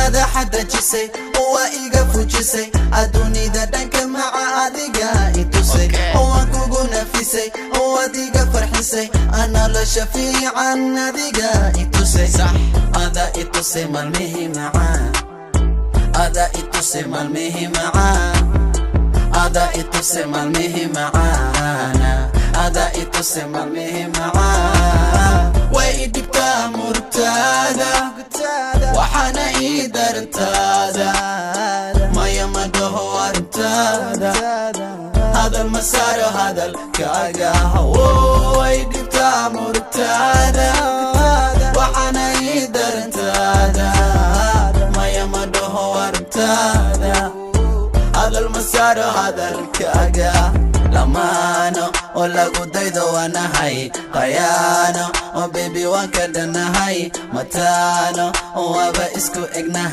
Madaxa dajisay, waa iga fujisay adduunida dhanka maca, adiga i tusay. Waan kugu nafisay, waad iga farxisay, nolosha fiican adiga i tusay. Adaa i tusay maalmihii macaan, adaa i tusay maalmihii macaan, adaa i tusay maalmihii macaana, adaa i tusay maalmihii macaan. Way i dhibtaa murugtaada, waxaana ii darantaada. Maya, ma dhaho arrintaada, hadal ma saaro hadalkaaga. Way dhibtaa murugtaada, waxaana ii darantaada. Maya, ma dhaho arrintaada, hadal ma saaro hadalkaaga. Lamaano oo lagu daydo waanahay, qayaano oo baby waan ka dhanahay, mataano oo waaba isku egnahay.